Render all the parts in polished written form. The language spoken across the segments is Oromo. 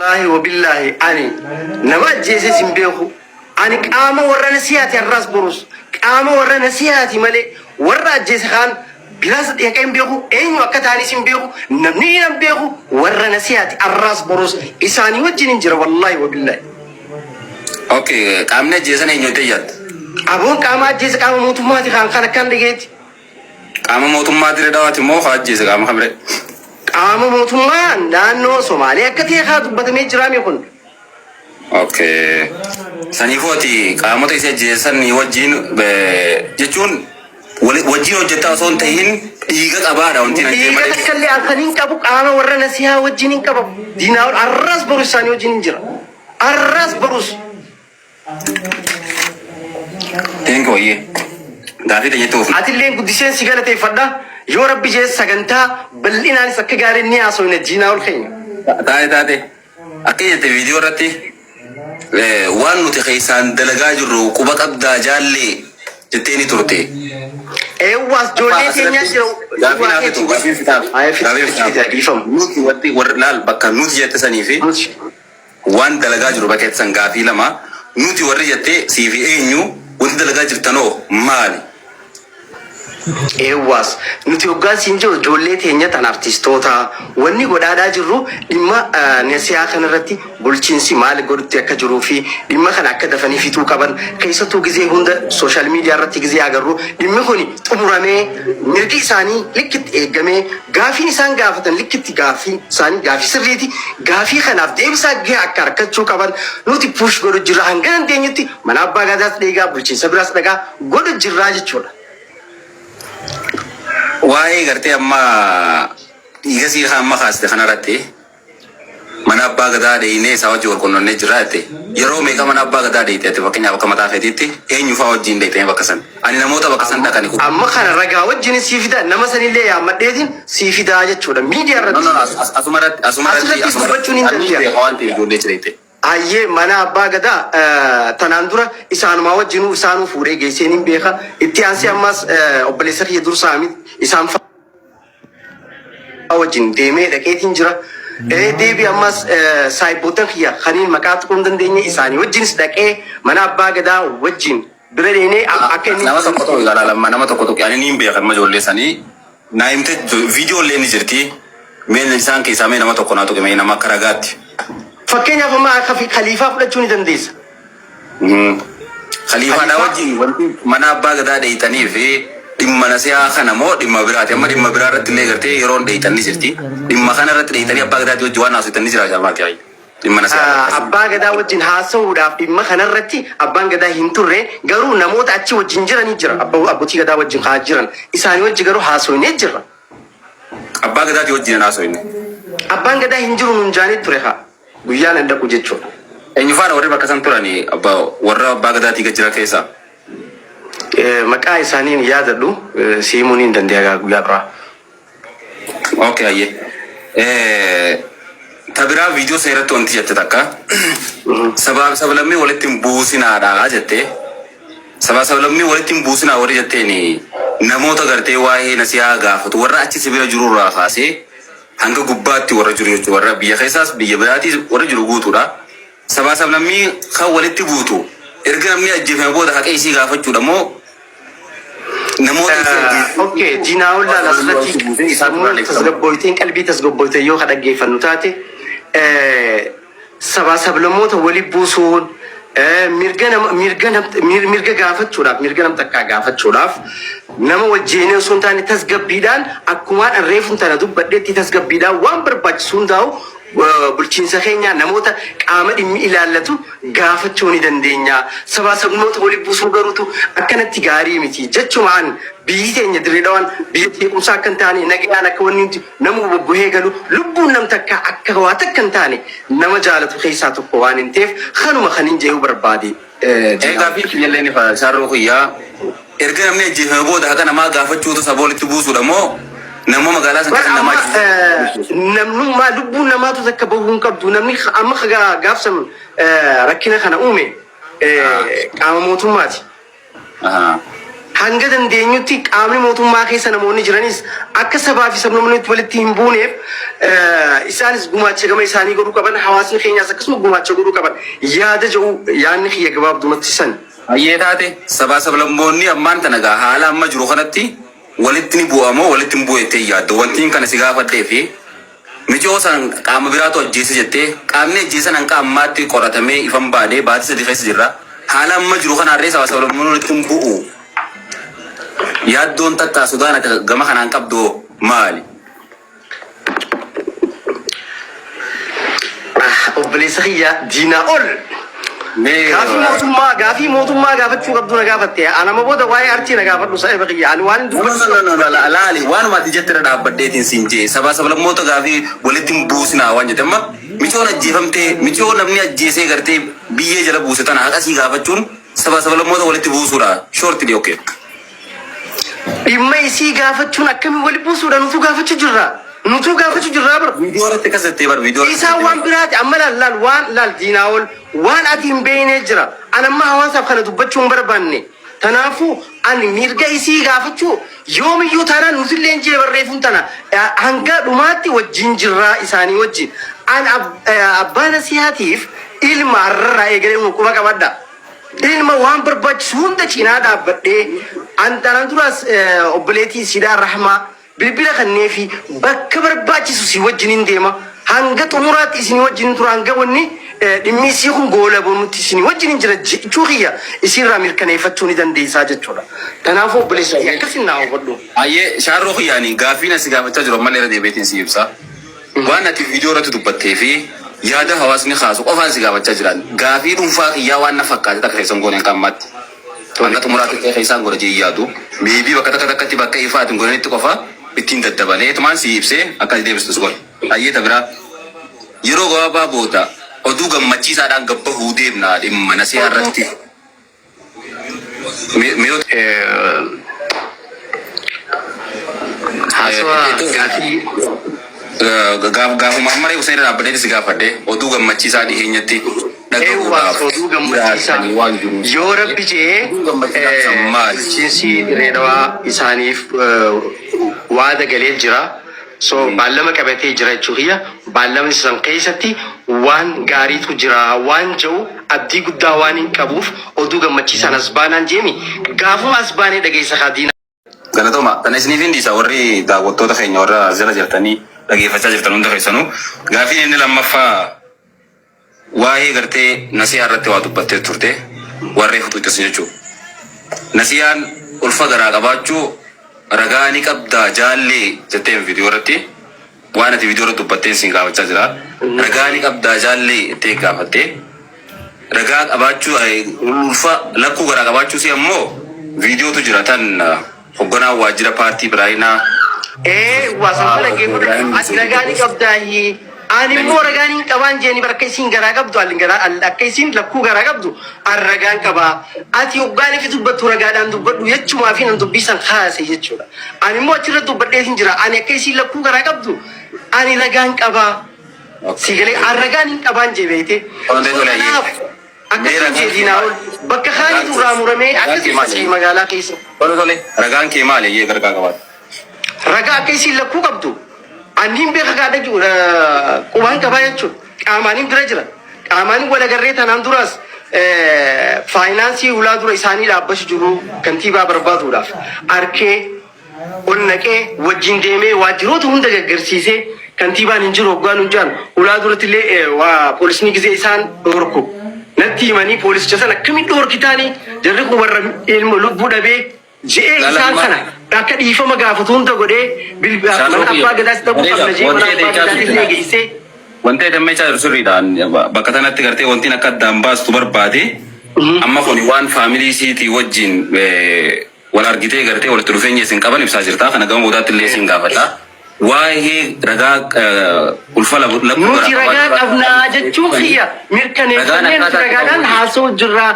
Wallaahi wabillaahi ani nama ajjeeses hin beeku. Ani qaama warra nasihaati har'aas borus qaama warra nasihaati malee warra ajjeese kaan biraas dhaqee hin beeku eenyu akka ta'anis hin beeku namni hin beeku warra nasihaati har'aas borus isaanii wajjin hin jira wallaahi wabillaahi. Okay, qaamni ajjeesan eenyu jettee yaadda? Aboon qaama ajjeese qaama mootummaati kaan kan akkaan dhageetti. Qaama mootummaa Dirree Dhawaati moo ka ajjeese qaama kamiree? Qaama mootummaa naannoo Somaalee akka ta'e haa dubbatamee jiraame kun. Okay. Saniifuu ati qaamota isa ajjeesan wajjin jechuun wajjin hojjettaa osoo hin tahin dhiiga qabaadha wanti nan jee Dhiiga malee. takka illee halkan hin qabu qaama warra nasihaa wajjin hin qabamu. Diinaa arras borus isaanii wajjin hin jira. Arras borus. Thank you wayyee. Gaafii teenya oofna. Atilleen guddiseen si galateeffadha. Yoo rabbi jee sagantaa bal'inaanis akka gaariin ni haasofna diinaa ol keenya. Taate taate. Akka jette viidiyoo irratti waan nuti keessaan dalagaa jirru quba qabdaa jaallee jettee ni turte. Eewwaas ijoollee keenyaa jira. Gaafii naaf fitu gaafii fitaaf. Gaafii fitaaf. Dhiifamu. Nuti wanti warri laal bakka nuti jette sanii fi waan dalagaa jiru bakka jette san gaafii lama nuti warri jettee sii fi eenyu wanti dalagaa jirtanoo maali? Eewwaas nuti hoggaan siin jiru ijoollee teenya tan artistoota wanni godhaadhaa jirru dhimma nasihaa kanarratti bulchiinsi maal godhutti akka jiruu fi dhimma kana akka dafanii fixuu qaban keessattuu gizee hunda social media irratti gizee agarru dhimmi kun xumuramee mirgi isaanii likkitti eegamee gaafiin isaan gaafatan likkitti gaafii isaanii gaafii sirriiti gaafii kanaaf deebisaa gahaa akka argachuu qaban nuti push godhu jirra hanga dandeenyutti mana abbaa gadaas dheegaa bulchiinsa biraas dhagaa godhu jirraa jechuudha. Waa'ee gartee amma dhiiga sii amma kaaste kanarratti mana abbaa gadaa dheeyinee isaa wajjin wal qunnamnee jirra jette. Yeroo meeqa mana abbaa gadaa dheeyite ati fakkeenyaaf akka mataa keetiitti eenyu fa'aa wajjin dheeyite bakka san? Ani namoota bakka san dhaqani kun. Amma kana ragaa wajjin sii fida nama sanillee yaammadheetiin sii fidaa jechuudha miidiyaa No, irratti. no, asuma irratti asuma irratti Asirratti asuma dubbachuun hin irratti. Ani danda'a. beeka waan ta'eef ijoollee jireette. Ayyee mana abbaa gadaa tanaan dura isaanumaa wajjinuu isaanuu fuudhee geesseen hin beeka. Itti aansee ammas obboleessa kiyya dursaa isaan fa'aa wajjin deemee dhaqeetiin jira. Deebii ammas saayibootan kiyya kaniin maqaa tuquu hin dandeenye isaanii wajjinis dhaqee mana abbaa gadaa wajjin bira deemee akka inni Nama tokko tokko ilaalaa nama tokko tokko ani niin beeka amma ijoollee sanii naa himte viidiyoo illee ni jirti. Mee isaan keessaa mee nama tokko naa tuqe mee nama akka ragaatti. Fakkeenyaaf amma akka khaliifaa fudhachuu ni dandeessa. Khaliifaadhaa wajjin wanti mana abbaa gadaa dheeyitanii fi dhimma nasihaa kana moo dhimma biraati. Amma dhimma biraa irratti illee gartee yeroon dheeyitan ni jirti. Dhimma kana irratti dheeyitanii abbaa gadaati wajjin waan haasoftan ni jira jaalmaati ayi. Dhimma nasihaa irratti. Abbaa gadaa wajjin haasa'uudhaaf dhimma kanarratti abbaan gadaa hin turre garuu namoota achi wajjin jiranii jira. Abbootii gadaa wajjin haa jiran. Isaanii wajji garuu haasofnee jirra. Abbaa gadaati wajjin hin haasofne. Abbaan gadaa hin jiru nuun jaanii ture haa. Guyyaan hin dhaqu jechuudha. Eenyu faana warri bakka san turani warra abbaa gadaatii gad jira keessaa? Maqaa isaanii hin yaadadhu si himuun hin dandeenya guyyaa biraa. Okay ayyee. Ta biraa viidiyoo sana irratti wanti jette takka sabaaf sablammii walitti hin buusinaadha jette. Sabaaf sablammii walitti hin buusinaa warri jetteen namoota gartee waa'ee nasihaa gaafatu warra achi si bira jiru irraa kaasee hanga gubbaatti warra jiru jechuudha. Warra biyya keessaas biyya biraatiis warra jiru guutuudha. Sabaa sablammii kan walitti buutu erga namni ajjeefame booda haqa isii gaafachuudha moo namoota isii ajjeefame Okay, Diinaa Ollaan asirratti sammuu tasgabboyteen qalbii tasgabboyteen yoo ka dhaggeeffannu taate sabaa sablammoota wali buusuun mirga nama mirga mirga gaafachuudhaaf mirga nam takkaa gaafachuudhaaf nama wajjin osoo hin taane tasgabbiidhaan akkumaan reefuun tana dubbadheetti tasgabbiidhaan waan barbaachisu hundaa'u bulchiinsa keenya namoota qaama dhimmi ilaallatu gaafachuu ni dandeenya. Sabaa sabnoota wali buusuu garuutu akkanatti gaarii miti. Jechumaan biyyi teenya Dirree Dhawaan biyya jeequmsaa akka hin taane nagaan akka wanni hundi nama bobbohee galu lubbuun nam takka akka waa takka hin taane nama jaalatu keessaa tokko waan hin ta'eef kanuma kan hin jee'u barbaade. Egaa fi kiyyallee ni fa'a shaarroo kiyyaa erga namni ajjeefame booda haqa namaa gaafachuutu saba walitti buusuudha moo nama magaalaa san Bar keessa nama amma ajjeefame? Namnummaa lubbuun namaatu takka bahuu hin qabdu. Namni amma gaafsan rakkina kana uume qaama mootummaati. Hanga dandeenyutti qaamni mootummaa keessa namoonni jiranis akka sabaa fi sablammoonni walitti hin buuneef isaanis gumaacha gama isaanii godhuu qaban, hawaasni keenyaas akkasuma gumaacha godhuu qaban yaada jedhu yaadni kiyya gabaabdumatti san. Hayyee taate, sabaa sablammoonni ammaan tana gaa haala amma jiru kanatti walitti ni bu'a moo walitti hin bu'u jettee yaaddu? Wantiin kana si gaafadhee fi micoo san qaama biraatu ajjeese jettee, qaamni ajjeesan hanqa ammaatti qoratamee ifan baanee baatii 3 keessa jirra. Haala amma jiru kanaarree sabaa sablammoonni walitti hin bu'u. Yaaddoon takka sodaan akka gama kanaan qabdu maali? Obboleessa kiyya diinaa ol. Gaafii mootummaa gaafii mootummaa gaafachuu qabdu na gaafatte. Anama booda waa'ee artii na gaafadhu saahiba kiyya. Ani waan No, no, no, no, no, laali, waanuma ati jette irra dhaabbadheetiin siin jee, sabaa sablammoota gaafii walitti hin buusinaa waan jette. Amma micoon ajjeefamtee, micoo namni ajjeesee gartee biyyee jala buuse tana haqa sii gaafachuun sabaa sablammoota walitti buusuudha. Shortly, okay. Dhimma isii gaafachuun akkamiin wali buusuudha? Nutuu gaafachuu jirra. Nutuu gaafachuu jirraa bara. Viidiyoo irratti akkas jettee bar, viidiyoo irratti. Isaan waan biraati. Amma laal laal waan laal diinaa ol waan ati hin beeknee jira. An amma hawaasaaf kana dubbachuu hin barbaanne. Kanaafuu ani mirga isii gaafachuu yoomiyyuu taanaan nutillee hin jee barreeffuun tana hanga dhumaatti wajjin jirraa isaanii wajjin. An abbaa nasihaatiif ilma har'arraa eegalee quba qabadha. Ilma waan barbaachisu hunda cinaa dhaabbadhee an tanaan duraas obboleettii isiidhaa Rahmaa bilbila kanneefi bakka barbaachisu si wajjin deema. Hanga xumuraatti isin wajjin tura, hanga wanni dhimmi isii kun goolabamutti isin wajjin jira jechuu kiyya isiirraa mirkaneeffachuu ni dandeessaa jechuudha. Kanaafuu obboleessa kiyya akkasin naa hubadhu. Ayyee, shaarroo kiyyaanii gaaffiin asi gaafachaa jiru ammallee irra deebiitiin si ibsa. Waan ati viidiyoo irratti dubbattee fi yaada hawaasni kaasu qofaan si gaafachaa jiran, gaafii dhuunfaa kiyyaa waan na fakkaate takka keessan goone hin ammaatti. Hanga xumuraatti ta'e keessaan godha jee yaadu. Maybe bakka takka takkatti bakka ifaa ati hin godhanitti qofa ittiin daddabalee tumaan si ibsee akka ati deebistu si godha. Ayyee, ta biraa, yeroo gabaabaa booda oduu gammachiisaadhaan gabbahuu deemna dhimma nasihaa irratti. Mee Haasawaa gaafii. Gaafuma amma reefu sana irra dhaabbadhee si gaafadhe, oduu gammachiisaa dhiheenyatti Eewwaas oduu gammachiisaa waan jiru. Yoo rabbi jee Oduu gammachiisaa san maali? Bulchiinsi Dirreedawaa isaaniif waada galee jira. So baallama qabatee jira jechuu kiyya. Baallama san keessatti waan gaariitu jira waan jedhu abdii guddaa waan hin qabuuf oduu gammachiisaan as baanaan jeemi, gaafuma as baanee dhageessa kaa diina. Galatooma. Kana isiniif hin dhiisa, warri daawwattoota keenya warra jala jirtanii dhageeffachaa jirtan hunda keessanuu. Gaafiin inni lammaffaa waa'ee gartee nasihaa irratti waa dubbattee turte, warree futuutis jechuudha. Nasiyaan ulfa garaa qabaachuu ragaa ni qabdaa jaallee jetteen viidiyoo irratti, waan ati viidiyoo irratti dubbatteen siin gaafachaa jira. Ragaa ni qabdaa jaallee jettee gaafattee, ragaa qabaachuu, ulfa lakkuu garaa qabaachuu si ammoo viidiyootu jira tan hogganaa waajjira paartii Biraayinaa. Ee, waa san dhaggeeffadhu. Ati ragaa ni qabdaahi. Ani immoo ragaan hin qabaan jeeni bara, akka isiin garaa qabdu ani garaa, akka isiin lakkuu garaa qabdu an ragaan qabaa. Ati hoggaan ifi dubbattu ragaadhaan dubbadhu jechumaa fi nan dubbii san kaase jechuudha. Ani immoo achirra dubbadheetin jira. Ani akka isiin lakkuu garaa qabdu ani ragaan qabaa. Si galee, an ragaan hin qabaan jee beeyte. Tole, tole. Kanaaf akkasiin jee diinaa ol bakka kaanitu irraa muramee akkasii faca'e magaalaa keessa. Tole, tole. Ragaan kee maali eeyyee gargaa qabaatu? Ragaa akka isiin lakkuu qabdu anniin beeka gaadha qubaan qabaa jechuudha. Qaamaaniin bira jira. Qaamaaniin wal agarree tanaan duraas faayinaansii hulaa dura isaanii dhaabbachuu jiru kantiibaa barbaaduudhaaf arkee ol naqee wajjin deemee waajjiroota hunda gaggarsiisee, kantiibaan hin jiru hoggaan hin jiran hulaa duratti illee waa poolisni gizee isaan dhorku natti himanii, poolisicha sana akkamiin dhorkitaanii, jarri kun warra ilma lubbuu dhabee je'ee isaan kana akka dhiifama gaafatu hunda godhee bilbila mana abbaa gadaas dhaquu qabna jee mana abbaa gadaas illee geessee. Wanti dammechaa jiru sirriidha. Bakka tanatti gartee wantiin akka addaan baastu barbaade, amma kun waan faamilii isiitii wajjin wal argitee gartee walitti dhufeenya isin qaban ibsaa jirta. Kana gama boodaatti illee isin gaafadha. Waa'ee ragaa ulfa lakkuu Nuti ragaa qabnaa. jechuun kiyya Ragaan mirkaneeffannee nuti akkaataa itti ragaadhaan qabu. haasa'u jirra.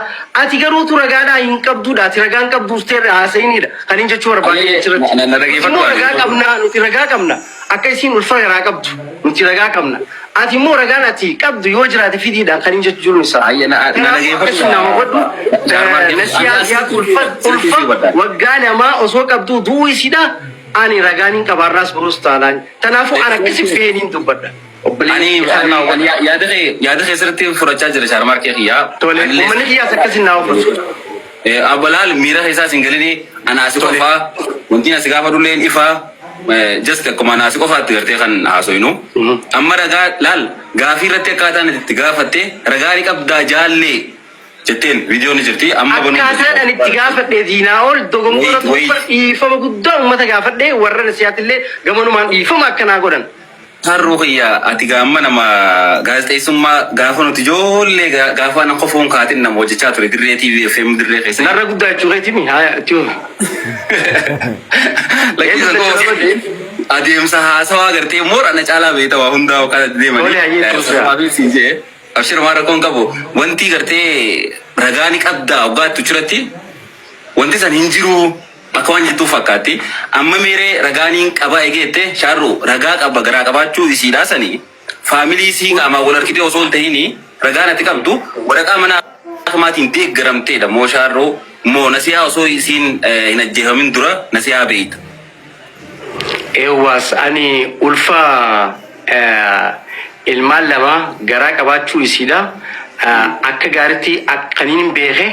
Ati garuutu ragaadhaa hin qabduudha. Ati ragaan qabduus ta'e haasa'iniidha. Kan hin jechuu barbaade Ayyee, achirratti. na Nuti dhageeffadhu immoo ani. ragaa qabna. Nuti ragaa qabna. Akka isiin ulfa garaa qabdu. Nuti ragaa qabna. Ati immoo ragaan ati qabdu yoo jiraate fidiidhaan kan hin jechuu jiru isaa. Ayyee, na Kanaafuu dhageeffadhu. akkasii nama godhu Jaarmaarkee nasiyaa ani siyaatu ulfa sirriitti ulfa si hubadha. waggaa namaa osoo qabdu du'uu isiidha. Ani ragaan hin qabaarraas borus taanaan. Kanaafuu ani akkasi feeniin dubbadha. Ani Obboleessi ani ani yaada kee sirriitti fudhachaa jira Shaarmaarkee kiyyaa. Tole, Anillee uummanni kiyyaas akkasi naa hubatu. Abbalaal miira keessaas hin galini ana asi Tole. qofaa wanti asi gaafa dulleen ifaa just akkuma ana asi qofaatti gartee kan haasoynu. Amma ragaa laal gaafii irratti akkaataan itti gaafatte ragaa ni qabdaa jaallee jetteen viidiyoon ni jirti amma banuu. Akkaataan ani itti gaafadhe diinaa ol dogongora Wait, wait. tokko dhiifama guddaa uummata gaafadhe warra nasiyaatiillee gamanumaan dhiifama akkanaa godhan. Harruu kiyya ati gaamma nama gaazexeessummaa gaafa nuti ijoollee gaafa ana qofoon kaatin nama hojjechaa ture dirree TV FM dirree keessa. Narra guddaa jechuu keetimi haa itti himi. Lakkiisa koo adeemsa haasawaa gartee moora na caalaa beekta waa hundaa akka deemanii. Tole, hayyee, tolcha. Siin jee abshir maa rakkoon qabu wanti gartee ragaa ni qabdaa waggaatti jiratti wanti san hin jiru akka waan jettuu fakkaatti. Amma meeree ragaa ni qaba egeette shaarru ragaa qaba garaa qabaachuu isiidhaa sanii family isii qaamaan wal harkitee osoo hin ta'ini ragaan ati qabdu waraqaa mana maatiin deeggaramteedha moo shaarroo moo nasiyaa osoo isiin hin ajjeefamin dura nasiyaa beeyta. Eewwaas ani ulfa ilmaan lama garaa qabaachuu isiidha. Akka gaariitti akkaniin hin beeke.